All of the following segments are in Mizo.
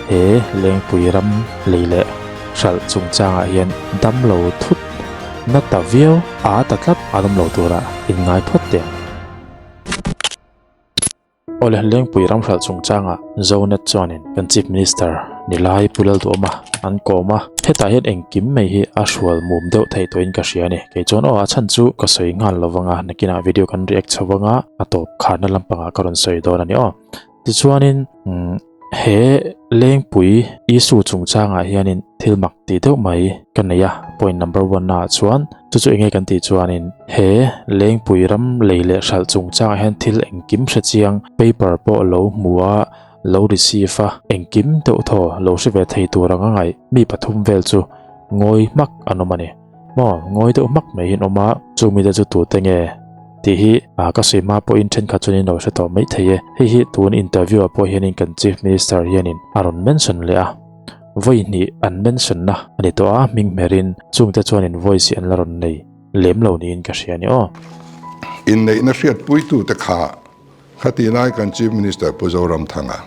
He Lengpui ram lei leh hralh chungchangah hian damlo thut na ta viau a ta tlat an awm lo turah inngai phawt teh ang. Awle, Lengpui ram hralh chungchangah Zonet chuanin kan Chief Minister Nilai Pu Lalduhawma an kawm a, hetah hian engkim mai hi a hrual mum deuh theih tawhin ka hria a ni. Kei chuan aw a chhan chu ka sawi nghal lo vang a, nakinah video kan react chho vang a, a tawp kharna lampangah ka rawn sawi dawn a ni aw. Tichuanin he Lengpui issue chungchangah hianin thil mak tih deuh mai ka nei a, point number one naah chuan chu chu enge kan tih chuanin he Lengpui ram lei leh hralh chungchangah hian thil engkim hre chiang paper pawh lo hmu a, lo receive a, engkim deuh thaw lo hre ve thei tur anga ngaih mi pathum vel chu ngawi hmak an awm a ni. Maw ngawi deuh hmak mai hian awm a, chu mite chu tute nge tih hi ka sawi hma pawhin thenkhat chuan in lo hre tawh mai thei e. Hei hi tun interview ah pawh hianin kan Chief Minister hianin a rawn mention leh a, vawi hnih an mention na a ni tawh a, hming hmerin chungte chuanin voice hi an la rawn nei lem lo niin ka hria a ni aw. Inneihna hriatpuitute kha Khati lai kan Chief Minister Pu Zoramthanga,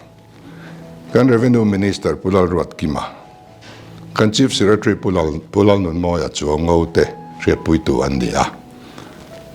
kan Revenue Minister Pu Lalruatkima, kan Chief Secretary Pu Lal Pu Lalnunmawia Chuango te hriatpuitu an ni a.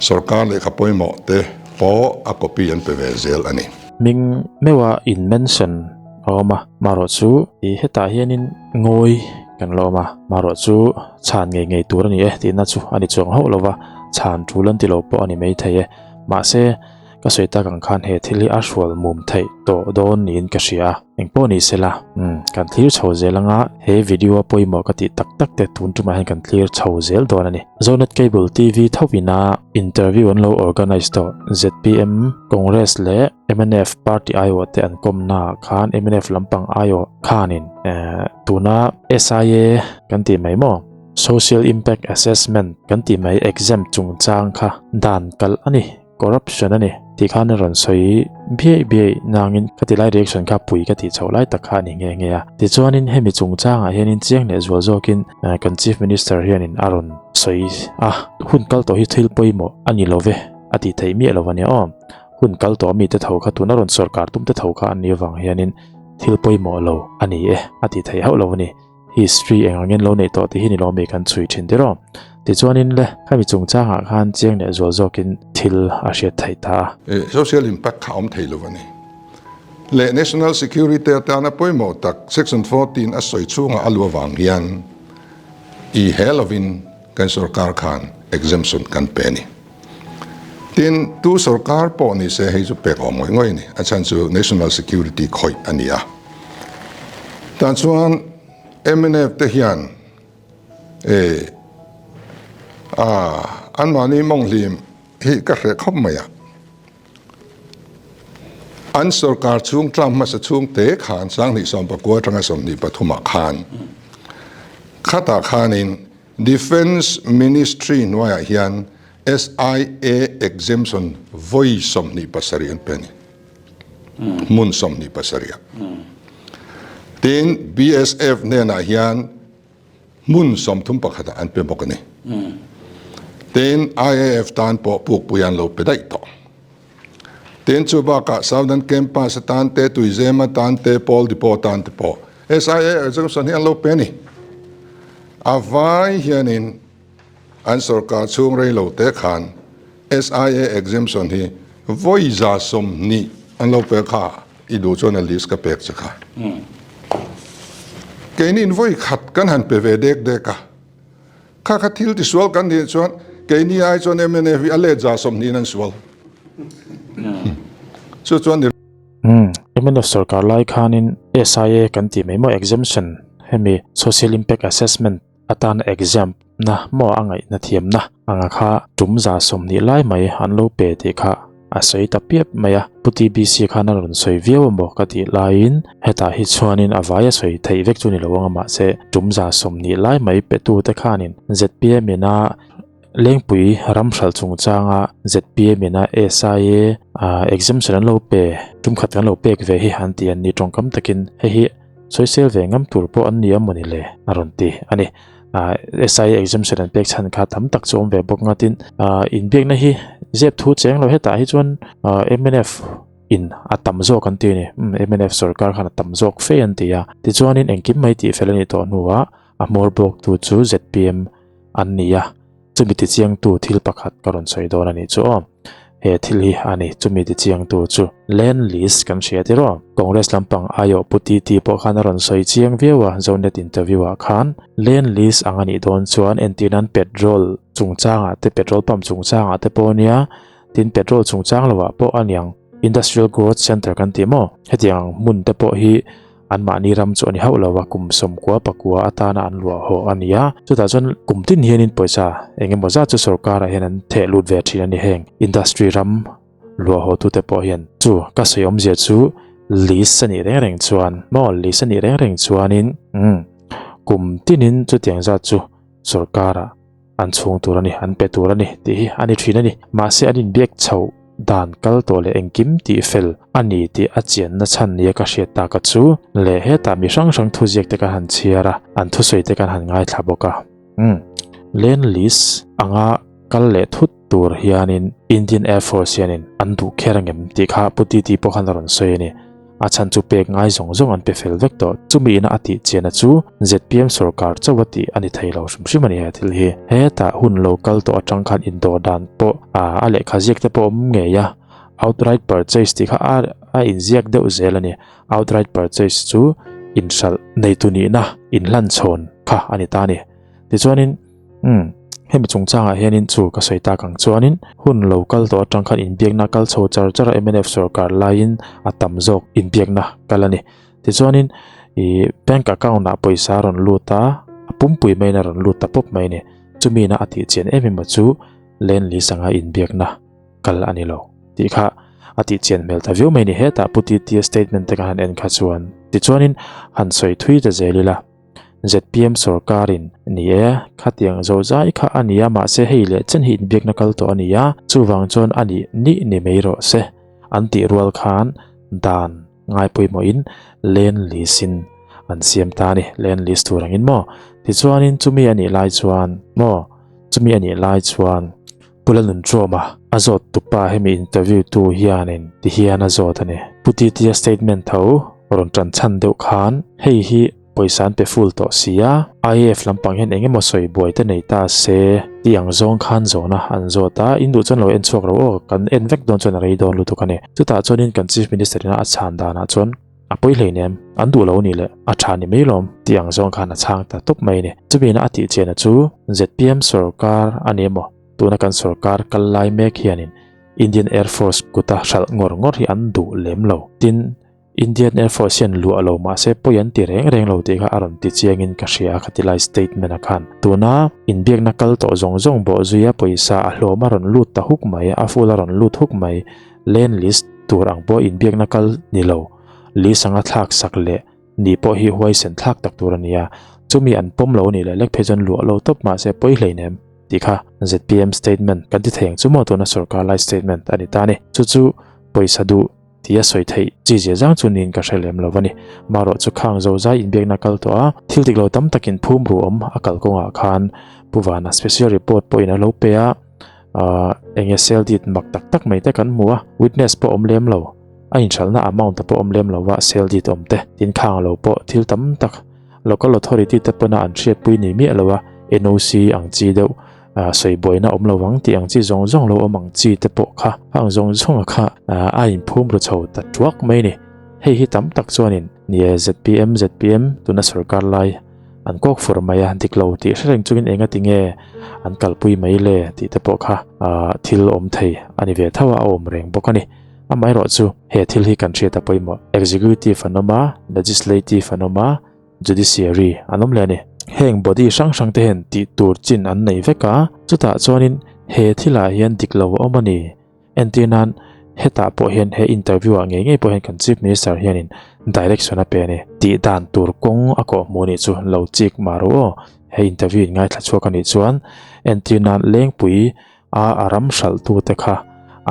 Sorkar lehkha pawimawh te pawh a copy an pe ve zel a ni. Hming meuha in mention a awm a, marawh chu i hetah hianin ngawi kan la awm a, marawh chu chhan ngei ngei tur a ni e tihna chu a ni chuang hauh lo va, chhan tul an ti lo pawh a ni maithei e. Mahse. Ka sawi tak ang khan he thil hi a hrual mum theih tawh dawn niin ka hria a, engpawh ni sela, umm, kan thlir chho zel anga he video a pawimawh ka tih tak tak te tun tumah hian kan thlir chho zel dawn a ni. Zonet Cable TV tho ina interview an lo organise tawh zpm, Congress leh mnf party aiawh te an kawmna ah khan mnf lampang aiawh khanin eh tuna SIA kan tih mai maw? Social Impact Assessment kan tih mai exam chungchang kha dan kalh a ni. Corruption a ni tih khan a rawn sawi biaih biaih nangin ka ti lai reaction kha pui ka tih chhoh lai tak kha a ni nghe nghe a. Tichuanin hemi chungchangah hianin chiang leh zual zawkin kan Chief Minister hianin a rawn sawi a, hun kal tawh hi thil pawimawh a ni lo ve a tih theih miah lo a nia aw. Hun kal tawh mite tho kha tuna rawn sorkar tumte tho kha an nih avang hianin thil pawimawh lo a ni e a tih theih hauh lo a ni. History eng angin lo neih tawh tih hi ni lawm i kan chhui thin tir aw. Tichuanin le, khami chungchangah khan chiang leh zual zawkin thil a hriat theih ta a. Social impact kha awm thei lo a ni. Leh National Security atana pawimawh tak Section 14 a sawi chhungah a lu avang hian i he lovin kan sorkar khan exemption kan pe a ni. Tin, tu sorkar pawh ni se hei chu pek awm ngawih ngawih a ni. A chhan chu National Security khawih a ni a. Tah chuan mnf te hian e a anmahni mawnghlim hi ka hreh khawp mai a. An sorkar chhung tlang hmasa chhung te khan 2019 atanga 23 ah khan khatah khanin Defence Ministry hnuaiah hian SIA exemption vawi 27 an pe a ni. Hmun 27 ah. Tin, BSF hnenah hian hmun 31 ah an pe bawk a ni. Tin, IAF tan pawh pukpui an lo pe daih tawh. Tin, chu bakah Southern Campus atan te, Tuizem atan te, Pawl Depot atan te pawh SIA exemption hi an lo pe a ni. A vai hianin an sorkar chhung rei lo te khan SIA exemption hi vawi 120 an lo pe kha, i duh chuan a list ka pek che kha. Keini in vawi khat kan han pe ve dek dek a, kha kha thil tisual kan nih chuan keini ai chuan mnf hi a let 120 in an sual. Chu chuan ni. Mnf sorkar lai khanin SIA kan tih mai maw exemption hemi Social Impact Assessment atana exempt na maw a ngaihna thiamna anga kha tum 120 lai mai an lo pe tih kha a sawi ta piap mai a. Pu TBC khan a rawn sawi viau a maw ka tih laiin hetah hi chuanin a vai a sawi theih vek chu ni lo anga mahse tum 120 lai mai petute khanin zpm ina Lengpui ram hralh chungchanga zpm ina SIA exemption an lo pe tum khat kan lo pek ve hi an ti an ni tawngkam takin hei hi sawisel ve ngam tur pawh an ni a mawni le a rawn ti a ni. SIA exemption an pek chhan kha tam tak chu awm ve bawk ngatin inbiakna hi zep thu cheng lo hetah hi chuan mnf. in a tam zawk an ti a ni. Umm mnf sorkar khan a tam zawk fe an ti a. Tichuanin engkim mai tih fel a nih tawh hnuah a hmawr bawktu chu zpm an ni a. Chumi tichiangtu thil pakhat ka rawn sawi dawn a nih chu aw. He thil hi a ni, chumi tichiangtu chu Land Lease kan hria tiraw? Congress lampang aiawh Pu TT pawh khan a rawn sawi chiang viau a, Zonet interview ah khan. Land Lease ang a nih dawn chuan entir nan petrol chungchangah te, petrol pump chungchangah te pawh nia, tin petrol chungchang lovah pawh a niang. Industrial Growth Centre kan tih maw? Hetiang hmun te pawh hi Anmahni ram chu a ni hauh lo a, kum sawmkua pakua atana an luah haw a ni a. Chutah chuan kum tin hianin pawisa eng emaw zat chu sorkarah hian an theh lut ve thin a ni heng industry ram luah haw tute pawh hian. Chu ka sawi awmzia chu lease a nih reng reng chuan maw lease a nih reng reng chuanin umm kum tinin chutiang zat chu sorkarah an chhung tur a ni, an pe tur a ni tih hi a ni thin a ni. Mahse an inbiak chhoh dan kal tawh leh engkim tih fel a ni tih a chianna chhan nia ka hriat tak a chu leh hetah mi hrang hrang thuziak te kan han chhiar a, an thusawi te kan han ngaithla bawk a. Umm. Land lease anga kal leh thut tur hianin Indian Air Force hianin an duh kher angem tih kha Pu Titi pawh khan a rawn sawi a ni. A chhan chu pek ngai zawng zawng an pe fel vek tawh. Chumi ina a tih chianna chu zpm sorkar chauh a tih a ni thei lo hrim hrim a ni he thil hi. Hetah hun lo kal tawh atang khan indawh dan pawh a lehkha ziak te pawh awm ngei a, outright purchase tih kha a inziak deuh zel a ni. Outright purchase chu inhralh neitu nihna inhlanchhawn kha a ni ta a ni. Tichuanin umm hemi chungchangah hianin chu ka sawi tak ang chuanin hun lo kal tawh atang khan inbiakna kal chho char char a mnf sorkar laiin a tam zawk inbiakna kal a ni. Tichuanin ih bank account ah pawisa a rawn lut a, a pumpui maiin a rawn lut ta pawp mai a ni. Chumi ina a tih chian em em a chu Land Lease anga inbiakna kal a ni lo tih kha a tih chian hmel ta viau mai a ni. Hetah Pu Titia statement te kan han en kha chuan tichuanin han sawi thui ta zel ila. Zpm sorkarin, Ni e, khatiang zo zai kha a nia mahse hei leh chen hi inbiakna kal tawh a ni a, chuvang chuan a nih nih ni mai rawh se an tih rual khan dan ngai pawimawhin land lease in an siam ta a ni, land lease tur angin maw? Tichuanin chumi a nih lai chuan maw? Chumi a nih lai chuan Pu Lalnunṭuama a zawt tupa hemi interview tu hianin ti hian a zawt a ni. Pu Titia statement tho rawn ṭan chhan deuh khan hei hi pawisa an pe full tawh si a, IAF lampang hian eng emaw sawi buai te nei ta se tih ang zawng khan zawhna an zawt a, in duh chuan lo en chhuak lo aw, kan en vek dawn chuan a rei dawn lutuk a ni. Chutah chuanin kan Chief Minister ina a chhan danah chuan a pawi hleinem, an duh lo ni le, a tha ni mai lawm tih ang zawng khan a chhang ta tawp mai a ni. Chumi ina a tih chianna chu zpm sorkar a ni emaw tuna kan sorkar kal lai mek hianin Indian Air Force kuta hralh ngawr ngawr hi an duh lem lo. Tin, Indian Air Force hian luah lo mahse pawi an ti reng reng lo tih kha a rawn ti chiangin ka hria a khati lai statement a khan. Tuna inbiakna kal tawh zawng zawng bawh zuia pawisa a hlawm a rawn lut ta huk mai, a full a rawn lut huk mai, land list tur ang pawh inbiakna kal ni lo, list anga thlak sak leh ni pawh hi huaisen thlak tak tur a ni a, chumi an pawm lo a nih leh lek phei chuan luah lo tawp mahse pawi hleinem tih kha zpm statement kan ti thei ang chu maw tuna sorkar lai statement a ni ta a ni. Chu chu pawisa duh Tia sawi theih chi zia zang chu niin ka hre lem lo a ni. Marawh chu khang zo zai inbiakna kal tawh a, thil dik lo tam takin phum ru awm a kal kawngah khan Pu Vana special report pawhin a lo pe a, aah enge sale deed mak tak tak mai te kan hmu a, witness pawh awm lem lo, a inhralhna amount a pawh awm lem lo va sale deed awm te, tin khang lo pawh thil tam tak local authority te pawna an hriatpui ni miah lo a, NOC ang chi deuh sawi buaina awm lo ang tih ang chi zawng zawng lo awm ang chi te pawh kha ang zawng zawng a kha a inphum ru chho ta tuak mai a ni. Hei hi tam tak chuanin ni e zpm zpm tuna sorkar lai an kawk fur mai a dik lo tih hre reng chungin enga ti nge an kalpui mai le tih te pawh kha thil awm thei a ni ve tho a a awm reng bawk a ni. Amaherawh chu he thil hi kan hriat a pawimawh. Executive an awm a, legislative an awm a, Judiciary an awm leh a ni. Heng body hrang hrang te hian tih tur chin an nei vek a, chutah chuanin he thilah hian dik lo a awm a ni. Entir nan hetah pawh hian he interview ah ngei ngei pawh hian kan Chief Minister hianin direction a pe a ni. Tih dan tur kawng a kawh hmuh anih chu lo chik mah rawh aw. He interview in ngaithla chhuak anih chuan entir nan Lengpui a a ram hralh tu te kha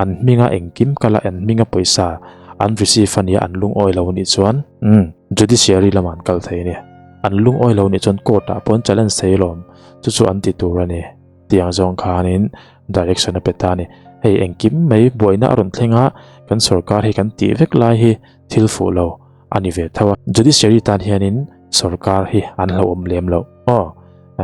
an hminga engkim kala an hminga pawisa an receive a nia an lungawi lo anih chuan umm judiciary lamah an kal thei a ni an lungawi lo anih chuan court ah pawh an challenge thei alawm chu chu an ti tur a ni tiang zawng khanin direction a pe ta a ni. Hei engkim mai buaina a rawn thleng a, kan sorkar hi kan tih vek lai hi thil fuh lo a ni ve tho a. Judiciary tan hianin sorkar hi an hlauhawm lem loh. Aw,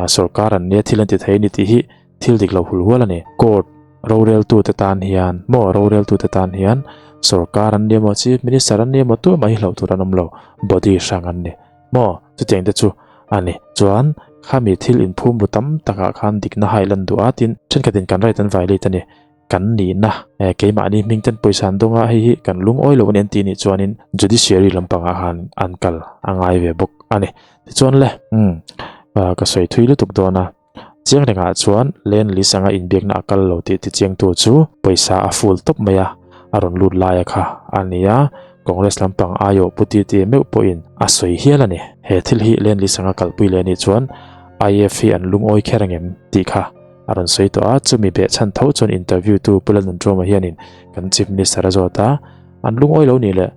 sorkar an nia thil an ti thei a ni tih hi thil dik lo hul hual a ni. Court roreltute tan hian maw roreltute tan hian sorkar an nia maw chief minister an nia maw tumah hi hlauh tur an awm lo, body hrang an ni maw chutiang te chu a ni. Chuan khami thil inphum ru tam takah khan dikna hai lan duh a tin thenkhatin kan right an violate a ni. Kan nihna keimahni hming ten pawisa an dawng a hei hi kan lungawi lo a ni an tih nih chuanin judiciary lampangah khan an kal a ngai ve bawk a ni. Tichuan le umm ka sawi thui lutuk dawn a. Chiang rengah chuan Len Lis anga inbiakna a kal lo tih tichiangtu chu pawisa a full tawp mai a, a rawn lut laia kha a ni a, Congress lampang aiawh Pu Titi meuh pawhin a sawi hial a ni. He thil hi Len Lis anga kalpui leh anih chuan IF hi an lungawi kher angem tih kha a rawn sawi tawh a, chumi behchhan tho chuan interview tu Pu Lalnunṭuama hianin kan Chief Minister a zawt a, an lungawi lo nih leh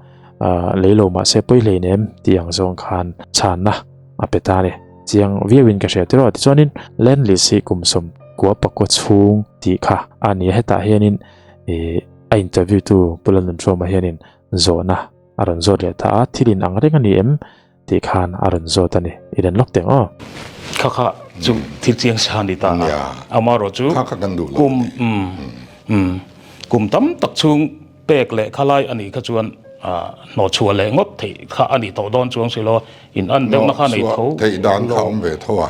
lei lo mahse pawi hleinem tih ang zawng khan chhanna a pe ta a ni. Chiang viauin ka hria tiraw tichuanin land lease hi kum 90 pakua chhung tih kha a ni a hetah hianin ih a interview tu Pu Lalnunṭhuama hianin zawhna a rawn zawt leh ta a thil in ang reng a ni em tih khan a rawn zawt a ni i den lawk teng aw. Kha kha chu thil chiang sa a ni ta a amaherawh chu kum kum tam tak chhung Pek leh khalai a nih kha chuan hnawhchhuah leh ngawt theih kha a nih tawh dawn chuang si lo, in an deuhna kha nei tho. Hnawhchhuah theih dan kha awm ve tho a,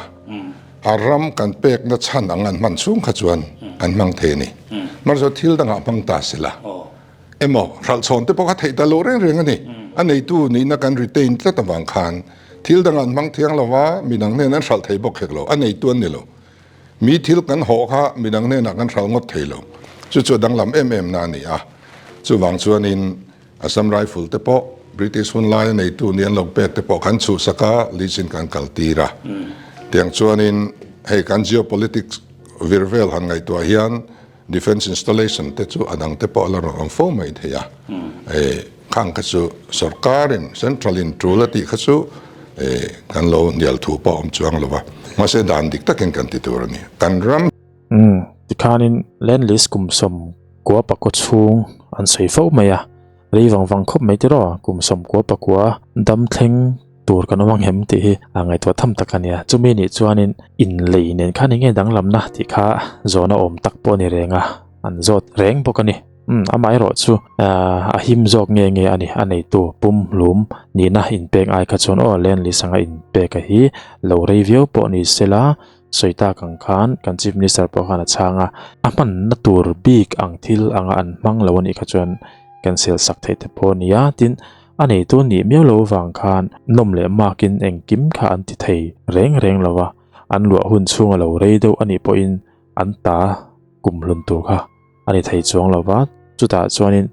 a ram kan pekna chhan ang an hman chhung kha chuan an hmang thei a ni. Mahse thil dangah hmang ta si la, emaw hralhchhawn te pawh kha theih ta lo reng reng a ni. A neitu nihna kan retain tlat avang khan thil dangah an hmang thiang lo va, midang hnen an hralh thei bawk hek lo, a neitu an ni lo. Mi thil kan hawh kha midang hnenah kan hral ngawt thei lo. Chu chu a danglam em em na a ni a. Chuvang chuanin Assam Rifle te pawh British hun laia neitu ni an lo pek te pawh kan chhuhsak a, lease in kan kaltir a. Tiang chuanin hei kan geopolitics vir vel han ngaihtuah hian Defence installation te chu a dang te pawh a la rawn awm fo mai thei a. Khang kha chu sorkarin, central in tul a tih kha chu kan lo hnial thu pawh a awm chuang lo va. Mahse dan dik takin kan ti tur a ni. Kan ram. Umm, tikhanin land lease kum 90 pakua chhung an sawi fo mai a. Rei vang vang khawp mai tiraw, kum 90 pakua dam thleng tur kan awm ang em tih hi a ngaihtuah tham tak a nia. Chumi nih chuanin inlei nen khan enge danglamna tih kha zawhna awm tak pawh a ni reng a, an zawt reng bawk a ni. Umm, amaherawh chu a him zawk nge nge a ni, a neitu pumhlum nihna inpek ai kha chuan aw Land Lease anga inpek a hi lo rei viau pawh ni sela sawi tak ang khan kan Chief Minister pawh khan a chhang a, a hmanna tur bik ang thil anga an hmang lo a nih kha chuan cancel sak theih te pawh a ni a, tin a neitu nih miau lo vang khan nawm leh makin engkim kha an ti thei reng reng lo a, an luah hun chhung a lo rei deuh a nih pawhin an ta kum hlun tur kha a ni thei chuang lo va, chutah chuanin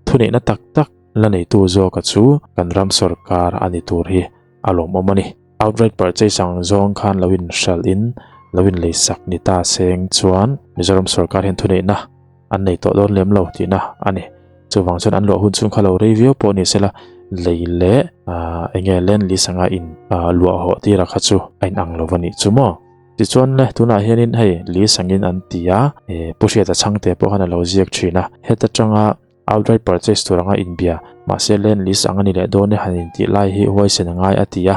thuneihna tak tak la neitu zawka chu kan ram sorkar a ni tur hi a lawmawm a ni. Outright purchase ang zawng khan lo inhralh in lo inleisak ni ta seng chuan Mizoram sorkar hian thuneihna an nei tawh dawn lem lo tihna a ni. Chuvang chuan an luah hun chhung kha lo rei viau pawh ni sela lei leh eng nge land lease anga in luah hawh tira kha chu a inang lo a nih chu maw. Tichuan le tunah hianin hei lease angin an ti a, Pu Hriata Chhangte pawh khan a lo ziak thin a, heta tanga Outright purchase tur anga inbia, mahse land lease ang a ni leh dawn e han intih lai hi huaisen a ngai a ti a.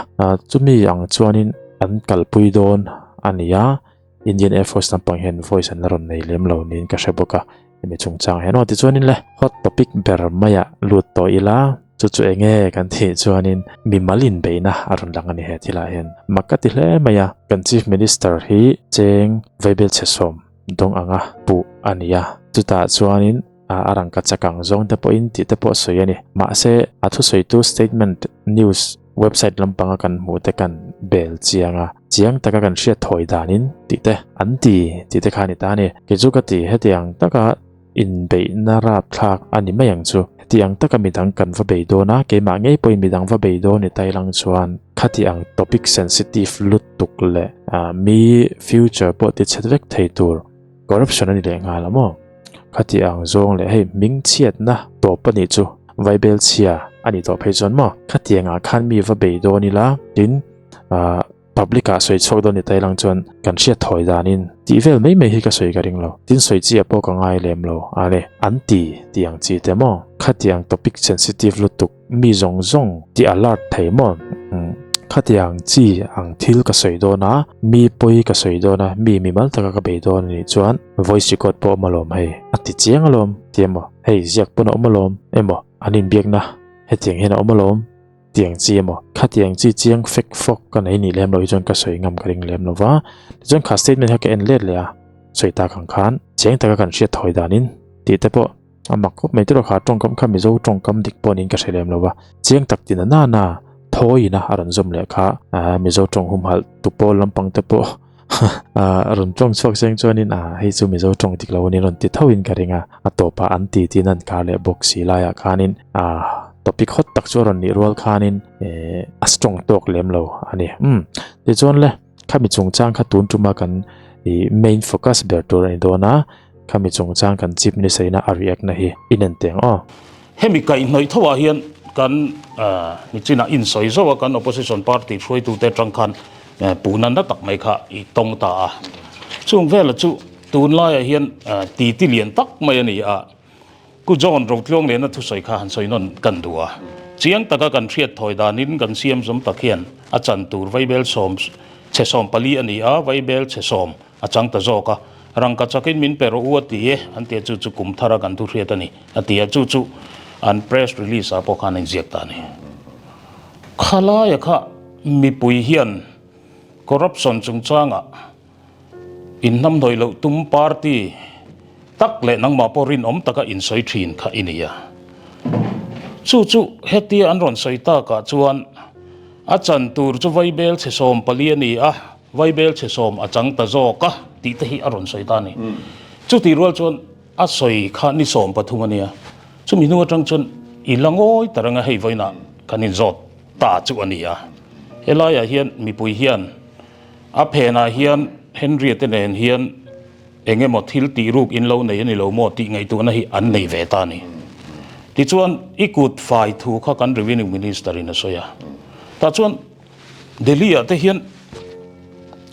Chumi ang chuanin an kalpui dawn a ni a, Indian Air Force lampang hian voice an la rawn nei lem lo niin ka hre bawk a, hemi chungchang hian aw. Tichuanin le hot topic ber maiah lut tawh ila, chu chu eng nge kan tih chuanin mimal inbeihna a rawn lang a ni he thilah hian. Mak ka ti hle mai a, kan Chief Minister hi cheng vaibelchhe sawm dawng anga puh a ni a, chutah chuanin a rangka chak ang zawng te pawhin tih te pawh sawi a ni. Mahse, a thusawitu statement news website lampanga kan hmuh te kan bel chiang a, chiang taka kan hriat thawi danin tih te an ti tih te kha a ni ta a ni. Kei chu ka ti, hetiang taka inbeihna rapthlak a ni mai ang chu. Hetiang taka midang kan va bei dawn a, keimah ngei pawhin midang va bei dawn ni tai lang chuan khati ang topic sensitive lutuk leh mi future pawh ti chhet vek thei tur corruption a ni leh nghal a maw? Khati ang zawng leh hei hming chhiatna tawp a nih chu vaibel chhia a nih tawh phei chuan maw? Khatiangah khan mi va bei dawn ila tin ah. Public ah sawi chhuak dawn ni ta ilang chuan kan hriat thawi danin tih vel mai mai hi ka sawi ka ring lo. Tin sawi chi ah pawh ka ngai lem lo a ni. An ti tih ang chi te maw? Khatiang topic sensitive lutuk mi zawng zawng ti alert thei maw? Umm khatiang chi ang thil ka sawi dawn a, mi pawi ka sawi dawn a, mi mimal taka ka bei dawn a nih chuan voice record pawh awm alawm hei a ti chiang alawm ti emaw hei ziak pawn a awm alawm emaw an inbiakna hetiang hian a awm alawm. Tiang chi emaw, khatiang chi chiang fek fawk ka nei nih lem lo hi chuan ka sawi ngam ka ring lem lo va. Tichuan kha statement kha ka en let leh a, sawi tak ang khan chiang taka kan hriat thawi danin tih te pawh a mak khawp mai tiraw kha tawngkam kha Mizo tawngkam dik pawh niin ka hre lem lo va. Chiang tak tina nana thawiina a rawn zawm leh kha Mizo tawng humhalh tu pawl lampang te pawh a rawn tawng chhuak seng chuanin a hei chu Mizo tawng dik lo anin rawn ti tho in ka ring a, a tawpah an ti tiin an kar leh bawk si laiah khanin a topic hot tak chu a rawn nih rual khanin eh a strong tawk lem lo a ni. Umm tichuan le khami chungchang kha tun tuma kan ih main focus ber tur a ni dawn a, khami chungchang kan chief minister ina a react na hi inen teng aw. Hemi kaihhnawih tho ah hian kan nichinah insawi zauh a, kan opposition party hruaitute atang khan puhna na tak mai kha i tawng ta a. Chung vela chu tunlaiah hian titi lian tak mai a ni a, Pu John Rotluang lehna thusawi kha han sawi nawn kan duh a. Chiang taka kan hriat thawi danin kan siam zawm tak hian a chan tur vaibel sawm chhe 14 a ni a, vaibel chhe sawm a chang ta zawk a. Rangka chakin min pe rawh u a ti e, an ti a, chu chu kum thara kan thu hriat a ni a ti a, chu chu an press release ah pawh khan a inziak ta a ni. Khalaia kha mipui hian corruption chungchangah Inhnamhnawih loh tum party tak leh nangmah pawh rinawm taka insawi thin kha i ni a. Chu chu hetia an rawn sawi takah chuan a chan tur chu Vaibel chhe 14 a ni a, Vaibel chhe sawm a chang ta zawk a tih te hi a rawn sawi ta a ni. Chutih rual chuan a sawi kha ni 13 a nia. Chumi hnu atang chuan i la ngawi ta reng a, hei vawiinah kan inzawt ta chu a ni a. Helaiah hian mipui hian A phenah hian Henry-a te nen hian eng emaw thil tih ruk in lo nei a ni lo maw tih ngaihtuahna hi an nei ve ta a ni. Tichuan, i kut fai thu kha kan Revenue Minister in a sawi a. Tah chuan Delhi-ah te hian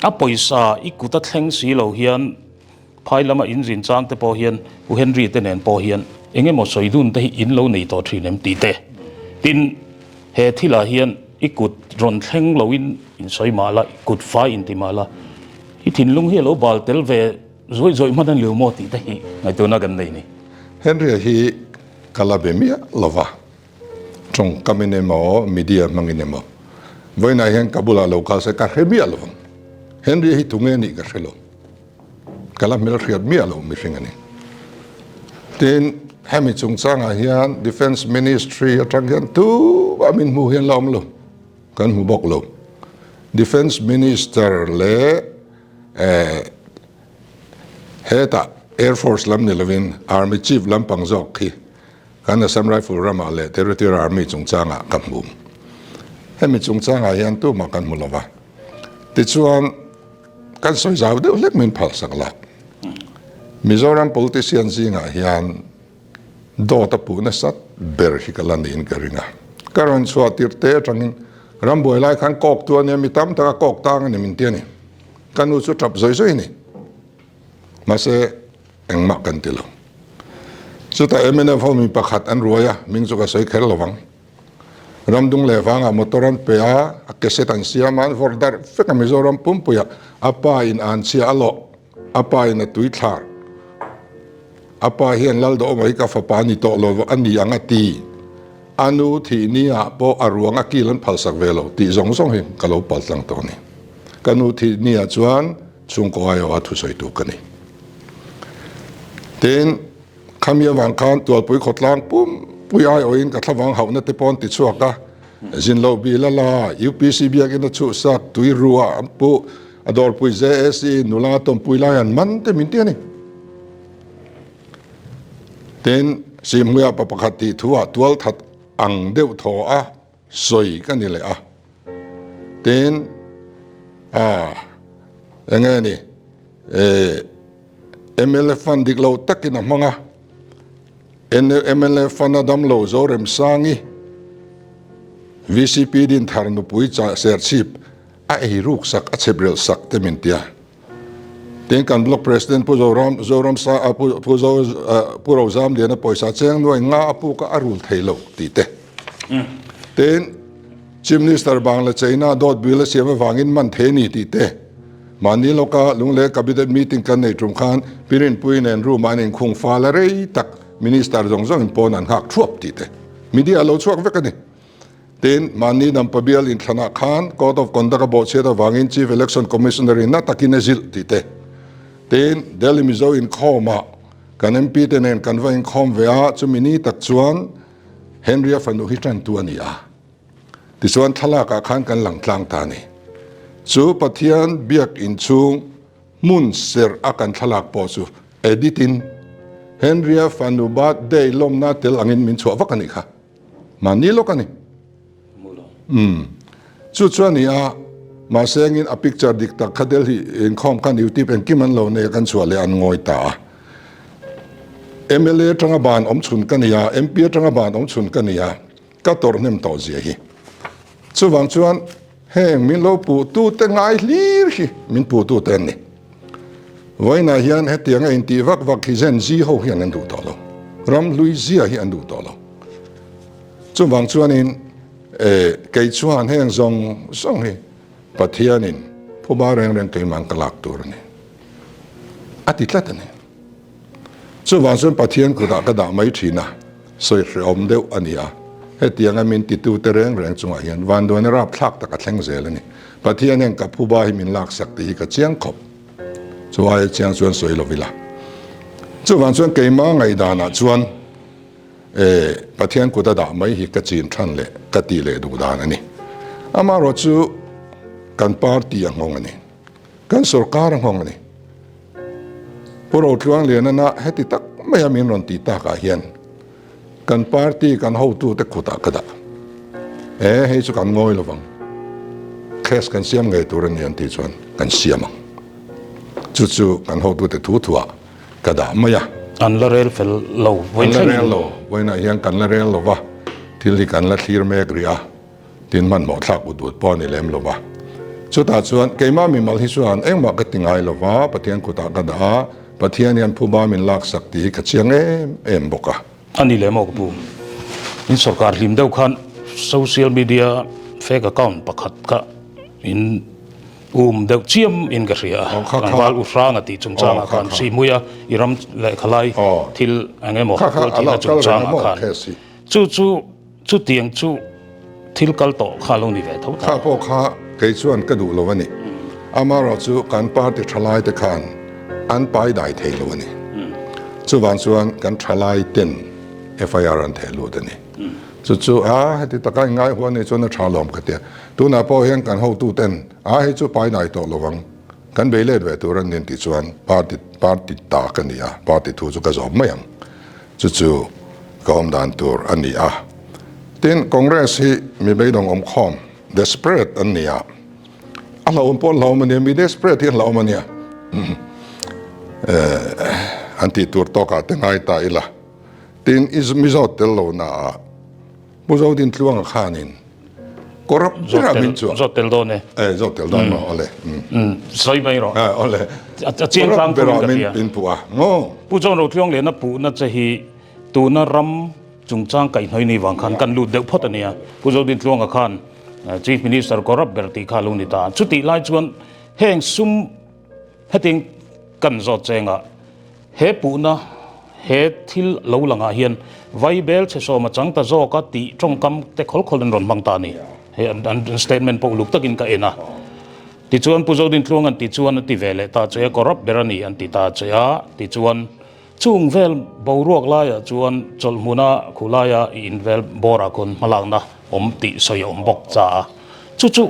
a pawisa i kut a thleng si lo hian Phai lama in zin chang te pawh hian U Henry te nen pawh hian eng emaw sawi dun te hi in lo nei tawh thin em tih te. Tin, he thilah hian i kut rawn thleng loin in sawi mah la, i kut fai in ti mah la, i thinlung hi a lo bal tel ve zuaih zuaih hman a ni lo maw tih te hi ngaihtuahna kan nei ni. Henry-a hi ka la be miah lo va, tawngkamin emaw media hmangin emaw vawiinah hian ka bulah lo kal se ka hre miah lo vang. Henry-a hi tunge nih ka hre lo. Ka la hmelhriat miah lo mihring a ni. Tin, hemi chungchangah hian Defence Ministry atang hian tumah min hmuh hian la awm lo, kan hmu bawk lo. Defence Minister leh eh hetah Air Force lam ni lovin Army Chief lampang zawk khi kan Assam Rifle ramah leh Territorial Army chungchangah ka hmu. Hemi chungchangah hian tumah kan hmu lova. Tichuan. Kan sawi zau deuh hlek min phalsak la. Mizoram politician zingah hian dawt a puh nasat ber hi ka la niin ka ring a. Ka rawn chhuah tirh te atangin rambuai lai khan kawk tu a nia, mi tam taka kawk tang a ni min ti a ni. Ka nu chu tap zawi zawi a ni. Mahse engmah kan ti lo. Chutah mnf ho mi pakhat an ruai a, hming chu ka sawi kher lo vang. Ramdung leh vangah motor an pe a, a cassette an siam a, an vawrh darh vek a Mizoram pumpuiah a pa in an chhia a lawh, a pa in a tui thlar. A pa hian Laldawhawma hi ka fapa a ni tawh lo a ni ang a ti. A nu thih ni ah pawh a ruang a kil an phalsak ve lo tih zawng zawng hi ka lo pal tlang tawh a ni. Ka nu thih ni ah chuan chhungkaw aiawha thusawitu ka ni. Tin. Khami avang khan Tualpui khawtlang pumpui aiawhin ka thlavang hauhna te pawh an ti chhuak a, zin lo bil a la, UPC biakin a chhuhsak, tui ruah an puh, a dawrpui JAC nula tawmpui lai an man te min ti a ni. Tin, Sihhmuiah pa pakhat tih thuah tualthat ang deuh thaw a sawi ka ni leh a. Tin, a eng nge ni, eh, Mla fund dik lo takin a hmang a, mla fund a dam lo Zoremsangi, VCP Dinthar nupui Serchhip. A ei ruk sak, a chhep relh sak te min tia. Tin kan Block President Pu Zoram, Zoram sa a Pu Pu Zo Pu Rozamliana pawisa cheng nuai nga a puk a a rul thei lo tih te. Tin Chief Minister Bangla China dawt bill a siam avangin man thei a ni tih te. Mahni lawka Lunglei Cabinet meeting kan nei tum khan Pi Rinpuii nen room ah an inkhung fal a rei tak Minister zawng zawngin pawn an nghak thuap tih te. Media a lo chhuak vek a ni. Tin, mahni Dampa bial inthlanah khan Code of Conduct a bawhchhiat avangin Chief Election Commissioner in na takin a zilh tih te. Tin, Delhi Mizo inkhawmah kan MP te nen kan va inkhawm ve a, chumi ni tak chuan Henry-a fanu hi tantu a ni a. Tichuan thlalakah khan kan lang tlang ta a ni. Chu Pathian biak inchhung hmun serh a kan thlalak pawh chu edit in Henry-a fanu birthday lawmna tel angin min chhuah vak a nih kha. Mahni lawk a ni. Umm. Chu chu a ni a, mahse engin a picture dik tak kha Delhi inkhawm khan YouTube engkim an lo nei a kan chhuah leh an ngawi ta a. Mla atanga ban awm chhun ka ni a, MP atanga ban awm chhun ka ni a, ka tawrh hnem tawh zia hi. Chuvang chuan heng min lo puh tute ngai hlir hi min puh tute an ni. Vawiinah hian hetianga intih vak vak hi Gen Z ho hian an duh tawh lo. Ram hlui zia hi an duh tawh lo. Chuvang chuanin kei chuan heng zawng zawng hi Pathianin phuba reng reng keimah ka lak tur a ni. A ti tlat a ni. Chuvang chuan Pathian kutah ka dah mai thin a, sawi hrehawm deuh a ni a. Hetianga min titute reng reng chungah hian vanduaina rapthlak tak a thleng zel a ni. Pathian hian ka phuba hi min laksak tih hi ka chiang khawp. Chu aia chiang chuan sawi lo ila. Chuvang chuan keimah ngaihdanah chuan e Pathian kut a dah mai hi ka chin than leh ka tih leh duh dan a ni. Amaherawhchu kan party a nghawng a ni. Kan sorkar a nghawng a ni. Pu Rotluang Lianana heti tak maia min rawn tih takah hian kan party kan hotute kutah ka dah. E, hei chu kan ngawi lovang. Case kan siam ngei tur a ni an tih chuan kan siam ang. Chu chu kan hotute thu thuah ka dah mai a. An la rel fel lo. An la rel lo. Vawiinah hian kan la rel lo va, thil hi kan la thlir mek rih a. Tin hmanhmawh thlak ut ut pawh a ni lem lo va. Chutah chuan keimah mimal hi chuan engmah ka ti ngai lo va, Pathian kutah ka dah a, Pathian hian phuba min laksak tih hi ka chiang em em bawk a. A ni lem aw ka pu. In sorkar hlim deuh khan social media fake account pakhat kha in um deuh chiam in ka hria a. Tlangval u hranga tih chungchangah khan Sihhmuia i ram lehkhalai thil eng emaw tualthihna chungchangah khan chu chu Chutiang chu thil kal tawh kha lo ni ve tho ta. Kha pawh kha kei chuan ka duh lo a ni. Amaherawhchu kan party thalai te khan an pai dai thei lo a ni. Chuvang chuan kan thalai ten FIR an theh lut a ni. Chu chu a heti taka in ngai huan nei chuan a tha lawm ka tia. Tunah pawh hian kan hotu ten a hei chu pai dai tawh lo ang. Kan bei let ve tur an ni an tih chuan party party ta ka ni a, party thu chu ka zawm mai ang. Chu chu ka awm dan tur a ni a. Tin, Congress hi mi beidawng awm khawm, desperate, an ni a. A hlauhawm pawh an hlauhawm a nia, mi desperate hi an hlauhawm a nia. An tih tur tawkah te ngai ta ila. Tin, Mizo tel lohnaah Pu Zodintluanga khanin Kawr berah min chuah. Zawt tel dawn e. E, zawt tel dawn maw, awle. Sawi mai rawh. E, awle. A chiang tlang thung in ka hria. Min puh a, maw? Pu John Rotluang Liana puhna che hi tuna ram chungchang kaihhnawih ni vang khan kan lut deuh phawt a nia. Pu Zodintluanga khan Chief Minister corrupt ber tih kha a lo ni ta. Chutih lai chuan heng sum Hetiang kan zawt chengah he puhna he thil lo langah hian Vaibel chhe sawma chang ta zawka tih tawngkam te khawl khawl an rawn hmang ta a ni. Hei an statement pawh uluk takin ka en a. Tichuan Pu Zodintluang an ti chuan a ti ve leh ta che a, corrupt ber a ni an ti ta che a, tichuan chung vel boruak laiah chuan chawlhhmuna khulaia i invel bawrah khawn hmalakna awm tih sawi a awm bawk cha a. Chu chu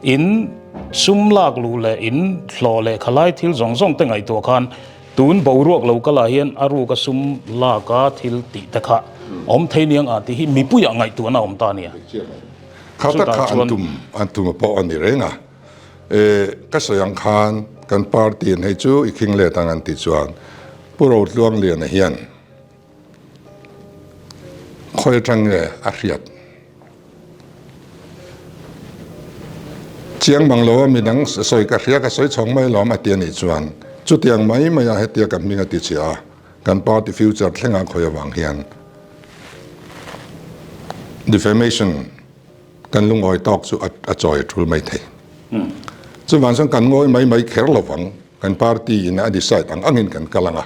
in sum lak luh leh in hlawh leh khalai thil zawng zawng te ngaihtuah khan tun boruak lo kal ah hian a ruka sum lak a thil tih te kha awm thei niang ah tih hi mipuiah ngaihtuahna a awm ta a nia. Kha tak kha an tum an tum a pawh a ni reng a. E ka sawi ang khan kan party in hei chu i khing let ang an tih chuan Pu Rotluangliana hian Khawi atang nge a hriat? Chiang mang lo a midang sawi ka hria ka sawi chhawng mai lawm a ti a nih chuan chutiang mai mai a hetia ka hming a ti chhia a, kan party future thlengah khawi avang hian defamation kan lungawi tawk chu a chawi a tul mai thei. Chuvang chuan kan ngawi mai mai kher lovang, kan party in a decide ang angin kan kal ang a.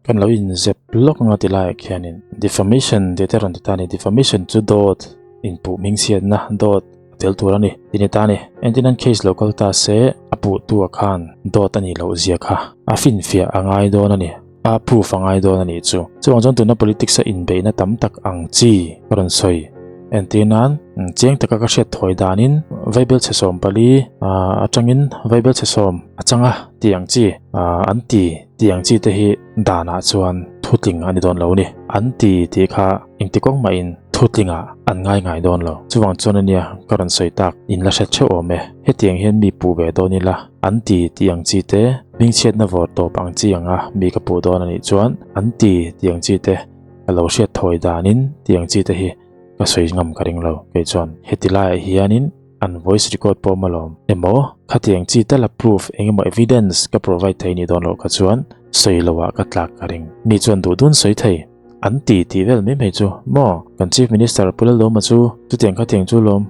Kan lo inzep lawk anga ti laiah khianin defamation tih te rawn ti ta a ni. Defamation chu dawt inpuh hmingchhiatna dawt a tel tur a ni ti ni ta a ni. Entirnan case lo kal ta se a puhtu ah khan dawt a nih loh zia kha a finfiah a ngai dawn a ni, a proof a ngai dawn a nih chu. Chuvang chuan tuna politics a inbeihna tam tak ang chi ka rawn sawi. Entirnan chiang taka ka hriat thawi danin Vaibelchhe 14 atangin Vaibelchhe sawm a chang a tih ang chi an ti. Tih ang chi te hi danah chuan thutling a ni dawn lo ni. An ti tih kha engti kawng mahin thutlingah an ngai ngai dawn lo. Chuvang chuan ania ka rawn sawi tak in la hre theuh awm e. Hetiang hian mi puh ve dawn ila an ti tih ang chi te, hmingchhiatna vawr tawp ang chi anga mi ka puh dawn a nih chuan an ti tih ang chi te ka lo hriat thawi danin tih ang chi te hi ka sawi ngam ka ring lo. Kei chuan heti laiah hianin. An voice record pawh awm alawm. Emaw, khatiang chi tal a proof eng emaw evidence ka provide thei nih dawn loh kha chuan sawi lo ah ka tlak ka ring. Mi chuan duh dun sawi thei. An ti tih vel mai mai chu maw? Kan Chief Minister Pu Lalawma chu chutiang khatiang chu lawm.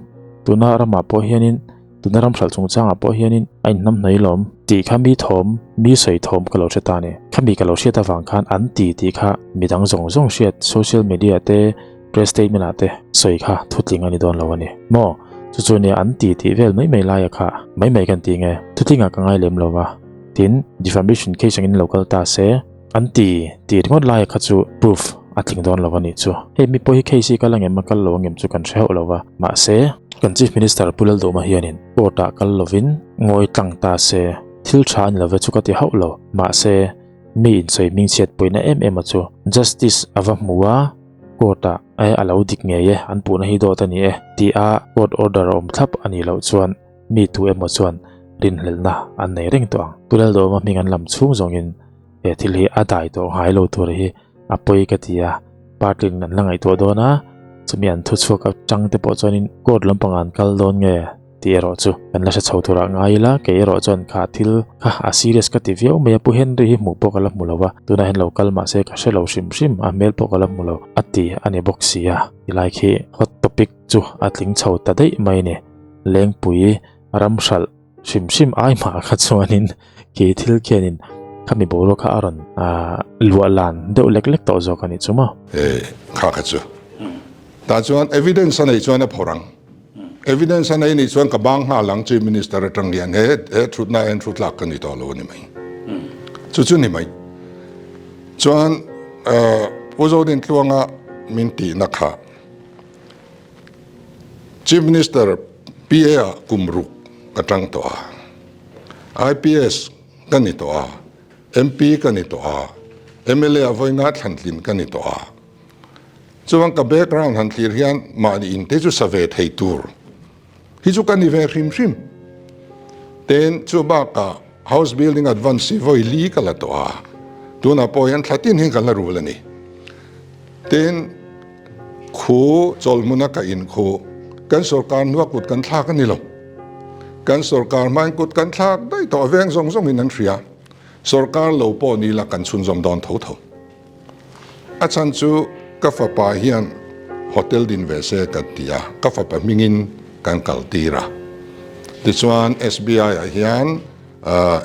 Tuna ramah pawh hianin, tuna ram hralh chungchangah pawh hianin a inhnam hnai lawm. Tih kha mi thawm, mi sawi thawm ka lo hre ta a ni. Khami ka lo hriat avang khan an ti tih kha midang zawng zawng hriat social media te, Press statement ah te sawi kha thutling a ni dawn lo a ni maw? Chu chu nia an ti tih vel mai mai laia kha mai mai kan ti nge? Thutling ah ka ngai lem lo va, tin defamation case angin lo kal ta se an ti tih ringawt laia kha chu proof a tling dawn lo a nih chu. Hei mi pawh hi case hi kal angem a kal lo angem chu kan hre hauh lo va, mahse kan Chief Minister Pu Laldawma hianin court ah kal lovin ngawi tlang ta se thil tha a ni lo ve chu ka ti hauh lo, mahse mi insawi hmingchhiat pawina em em a chu justice a va hmu a, Court ah e a lo dik ngei e, an puhna hi dawt a ni e tih a court order a awm thlap a nih loh chuan mi tu emaw chuan rinhlelhna an nei reng tawh ang. Pu Laldawma hming an lam chhung zawngin he thil hi a dai tawh ngai lo tur hi a pawi ka ti a, party in an la ngaihtuah dawn a, chumi an thuchhuak atang te pawh chuanin court lampangah an kal dawn nge? Tih erawh chu kan la hre chho turah ngai ila, kei erawh chuan kha thil kha a serious ka ti viau mai a, Pu Henry hi hmuh pawh ka la hmu lo a, tunah hian lo kal mahse ka hre lo hrim hrim, a hmel pawh ka la hmu lo a ti a ni bawk si a, tilai khi hot topic chu a tling chho ta daih mai a ni, Lengpui ram hralh hrim hrim ai mah kha chuanin khi thil khianin khami boruak kha a rawn luah lan deuh lek lek tawh zawk a nih chu maw. E kha kha chu tah chuan evidence a neih chuan a phawrh ang. Evidence a nei nih chuan ka bang nghal ang Chief Minister atang hian he he thutna hian thu tlak ka ni tawh lo a ni mai. Chu chu ni mai. Chuan Pu Zodintluanga min tihna kha Chief Minister PA ah kum ruk ka tang tawh a, IPS ka ni tawh a, MP ka ni tawh a, mla ah vawi nga thlantlin ka ni tawh a. Chuan ka background han thlir hian mahni in te chu sa ve thei tur hi chu ka ni ve hrim hrim. Tin, chu bakah house building advance hi vawi li ka la tawh a, tunah pawh hian thla tin hi ka la rul a ni. Tin, khu chawlhmuna ka in khu kan sorkar hnua kut kan thlak a ni lo. Kan sorkar hmain kut kan thlak daih tawh a veng zawng zawngin an hria. Sorkar lo pawh ni la kan chhunzawm dawn tho tho. A chhan chu ka fapa hian hotel din ve se ka ti a, ka fapa hmingin kan kal tir a. Tichuan SBI ah hian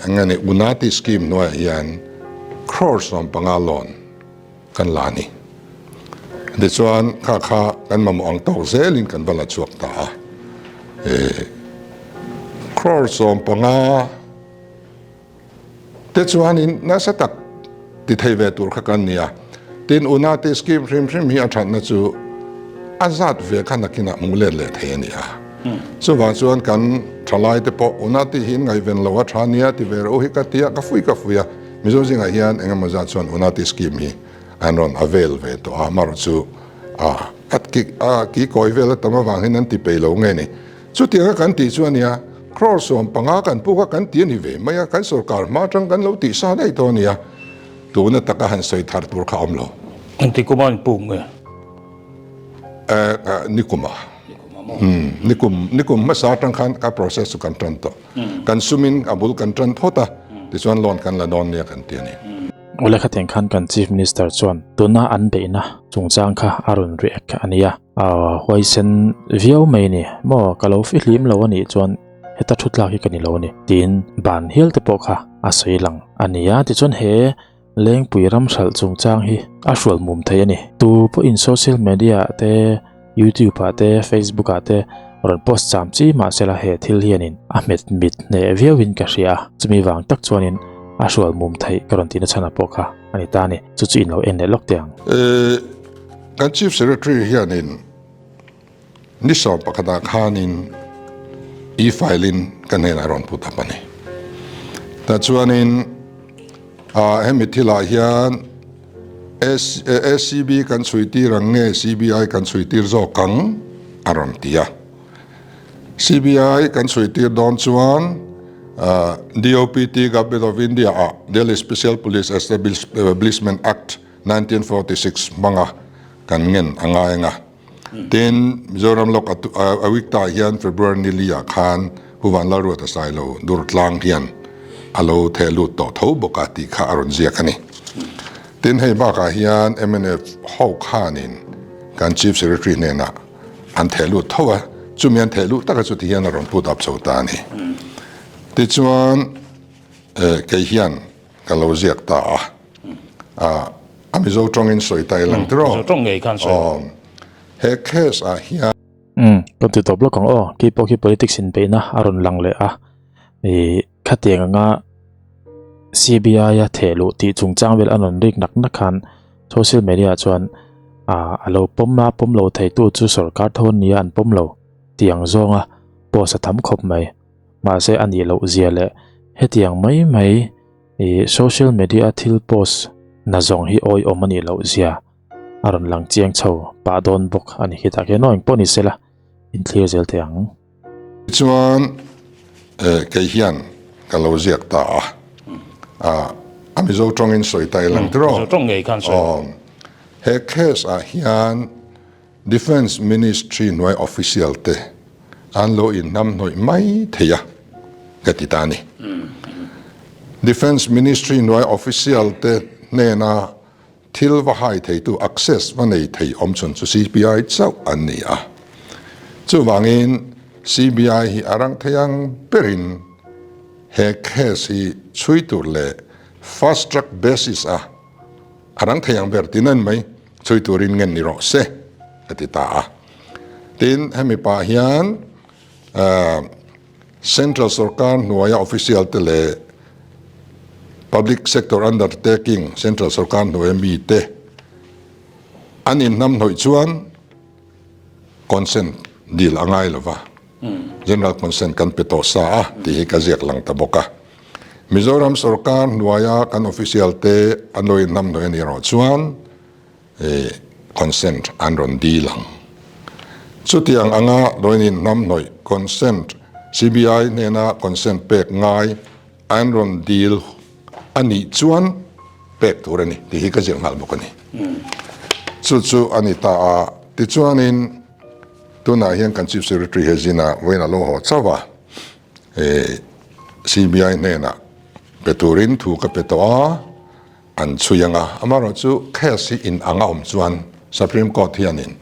eng nge ni Unati scheme hnuaiah hian crore 15 loan kan la a ni. Tichuan kha kha kan mamawh ang tawk zelin kan va la chhuak ta a. Crore 15 Te chuanin nasa tak ti thei ve tur kha kan ni a, tin Unati scheme hrim hrim hi a thatna chu a zat ve kha nakinah hmuh let leh thei a ni a. Chuvang chuan kan thalai te pawh Unati hi in ngaihven lo a tha nia ti ve reuh hi ka ti a, ka fui ka fui a, Mizo zingah hian engemaw zat chuan Unati scheme hi an rawn avail ve tawh a, amaherawh chu a a kikawi vel a tam avang hian an ti peih lo nge ni. Chutianga kan tih chu a nia, crore 15 kan puk a kan ti a ni ve mai a, kan sorkar hma atang kan lo tih sa daih tawh a nia, tuna taka han sawi thar tur kha a awm lo. Engti kuma in puk nge? Eh, ni kuma. Ni kuma. maw? Nikum nikum hmasa atang khan ka process chu kan tan tawh. Kan sumin a bul kan tan phawt a, tichuan loan kan la dawn nia kan ti a ni. Awle khatiang khan kan Chief Minister chuan tuna an beihna chungchang kha a rawn react a nia. Huaisen viau mai a ni maw, ka lo fihlim lo a nih chuan heta thu tlak hi ka ni lo a ni tiin ban hial te pawh kha a sawi lang a ni a. Tichuan he Lengpui ram hralh chungchang hi a hrual mum thei a ni. Tu pawhin social media ah te, YouTube ah te, Facebook ah te rawn post cham chi mah sela he thil hianin a hmet mit hneh viauin ka hria a, chumi vang tak chuanin a hrual mum theih ka rawn tihna chhanah pawh kha a ni ta a ni. Chu chu in lo en leh lawk teh ang. Kan Chief Secretary hianin Ni 11ah khanin e-file-in ka hnenah rawn put up a ni. Tah chuanin hemi thilah hian ACB kan chhui tir ang nge CBI kan chhui tir zawk ang a rawn ti a. CBI kan chhui tir dawn chuan DOPT Government of India ah Delhi Special Police Establishment Act 1946 hmanga kan ngen a ngai ang a. Tin, Mizoram Lok a week tah hian February ni li ah khan Pu Vanlalruata Sailo Durtlang hian a lo theh lut tawh tho bawk a tih kha a rawn ziak a ni. Tin, hei bakah hian mnf ho khanin kan Chief Secretary hnenah an theh lut tho a, chumi an theh luh taka chuti hian a rawn put up chho ta a ni. Tichuan, kei hian ka lo ziak ta a. A Mizo tawngin sawi ta i lang tiraw? Mizo tawng ngei khan sawi. Aw. He case ah hian. Umm, ka ti tawp lawk ang aw. Kei pawh khi politics inbeihna a rawn lang leh a. Ih, khatiang anga CBI a theh luh tih chungchang vel a rawn rik nak nak khan social media ah chuan ah a lo pawm a, pawm lo theitu chu sorkar tho an nia an pawm lo tih ang zawnga post a tham khawp mai. Mahse a nih loh zia leh hetiang mai mai Ih social media a thil post na zawng hi awihawm a nih loh zia a rawn lang chiang chho pah dawn bawk a ni khi tak hian aw engpawh ni sela inthlir zel thei ang. Tichuan kei hian ka lo ziak ta a, a Mizo tawngin sawi ta i lang tiraw? Mizo tawng ngei khan sawi. Aw, he case ah hian Defence Ministry hnuai official te an lo inhnamhnawih mai thei a, ka ti ta a ni. Defence Ministry hnuai official te hnena thil va hai theitu, access va nei thei awm chhun chu CBI chauh an ni a. Chuvangin CBI hi a rang thei ang berin he case hi chhui tur leh fast track basis a a rang thei ang ber ti nan mai. Chhui turin ngen ni rawh se, a ti ta a. Tin, hemi pah hian Central sorkar hnuaia official te leh Public Sector Undertaking Central sorkar hnuaia mite an inhnamhnawih chuan consent dil a ngai lo va, General consent kan pe tawh sa a tih hi ka ziak lang ta bawk a. Mizoram sorkar hnuaia kan official te an lo inhnamhnawih a nih erawh chuan consent an rawn dil ang. Chutiang anga lo inhnamhnawih consent, CBI hnena consent pek ngai an rawn dil a nih chuan pek tur a ni tih hi ka ziak nghal bawk a ni. Chu chu a ni ta a, tichuanin tunah hian kan Chief Secretary he zina vawiin a lo haw chauh a. CBI hnenah pe turin thu ka pe tawh a, an chhui ang a. Amaherawhchu case hi in ang a awm chuan Supreme Court hianin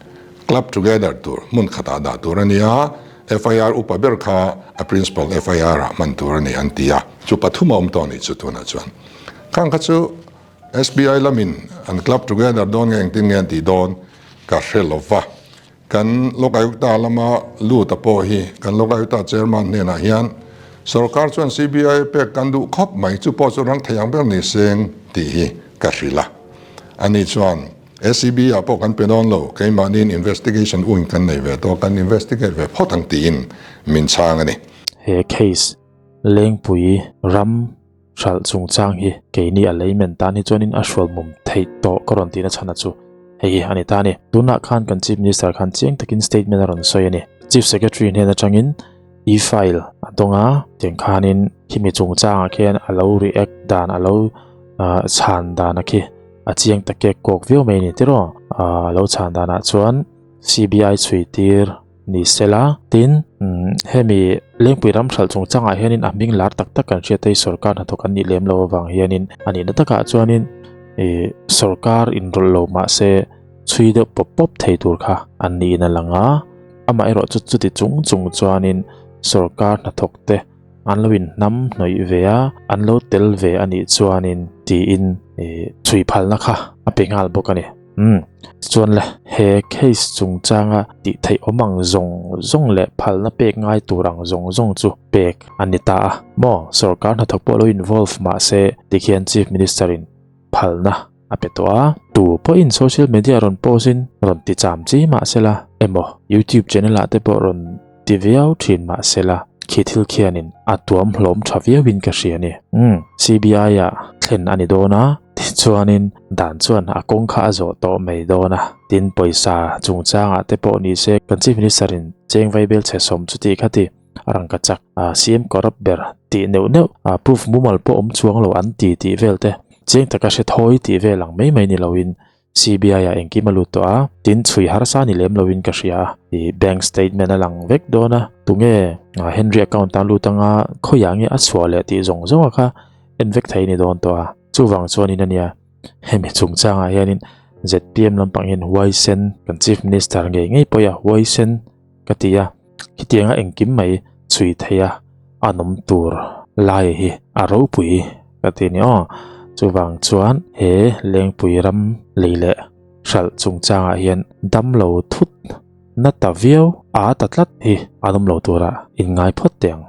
club together tur hmun khatah dah tur a ni a, FIR upa ber kha a principal FIR ah hman tur a ni an ti a. Chu pathum a awm tawh a nih chu tunah chuan. Khang kha chu SBI lamin an club together dawn nge engtin nge an tih dawn ka hre lo va. Kan Lokayukta lama lut a pawh hi kan Lokayukta Chairman hnenah hian sorkar chuan CBI pek kan duh khawp mai, chu pawh chu rang thei ang ber ni seng tih hi ka hrilh a. Ani chuan ACB ah pawh kan pe dawn lo, keimahniin investigation wing kan nei ve tawh, kan investigate ve phawt ang tiin min chhang a ni. He case Lengpui ram Hralh chungchang hi keini a leimen tan hi chuanin a hrual mum theih tawh ka rawn tihna chhan a chu hei hi a ni ta a ni. Tunah khan kan Chief Minister khan chiang takin statement a rawn sawi a ni. Chief Secretary hnen atangin e-file a dawng a, tiang khanin khimi chungchangah khian a lo react dan a lo chhan dan a khi a chiang ta kek kawk viau mai a ni tiraw? A lo chhan danah chuan CBI chhui tir. ni sela. Tin, hemi Lengpui ram hralh chungchangah hianin a hming lar tak tak kan hriat a hi sorkar hnathawk an nih lem loh avang hianin a nihna takah chuanin ih sorkar inrawlh lo mahse chhui deuh pawp pawp thei tur kha an niin a lang a, amaherawh chu chuti chung chung chuanin sorkar hnathawk te an lo inhnam hnawih ve a, an lo tel ve a nih chuanin tiin ih chhui phalna kha a pe nghal bawk a ni. Umm chuan le he case chungchanga tih theih awm ang zawng zawng leh phalna pek ngai tur ang zawng zawng chu pek a ni ta a maw? Sorkar hnathawk pawh lo involve mahse tikhian Chief Minister in phalna a pe tawh a, tu pawhin social media rawn post in rawn ti cham chi mahsela emaw YouTube channel ah te pawh rawn ti viau thin mahsela khi thil khianin a tuam hlawm tha viauin ka hria a ni. Umm CBI ah thlen a ni dawn a, tichuanin dan chuan a kawng kha a zawh tawh mai dawn a, tin pawisa chungchangah te pawh ni se kan Chief Minister in cheng vaibel chhe sawm chuti kha ti a rangka chak a CM corrupt ber tih neuh neuh a proof mumal pawh awm chuang lo an ti tih vel te chiang taka hre thawi tih vel ang mai mai ni loin CBI ah engkim a lut tawh a, tin chhui harsa ni lem loin ka hria a, ih bank statement a lang vek dawn a, tunge Henry account a lut anga khawiah nge a chhuah leh tih zawng zawng a kha en vek thei ni dawn tawh a, chuvang chuanin a nia hemi chungchangah hianin zpm lampang hian huaisen kan chief minister ngei ngei pawh a huaisen ka ti a, khitianga engkim mai chhui thei a a nawm tur lai hi a ropui ka ti ni aw. Chuvang chuan he Lengpui ram lei leh hralh chungchangah hian damlo thut na ta viau a ta tlat hi a nawm lo tura inngai phawt teh ang.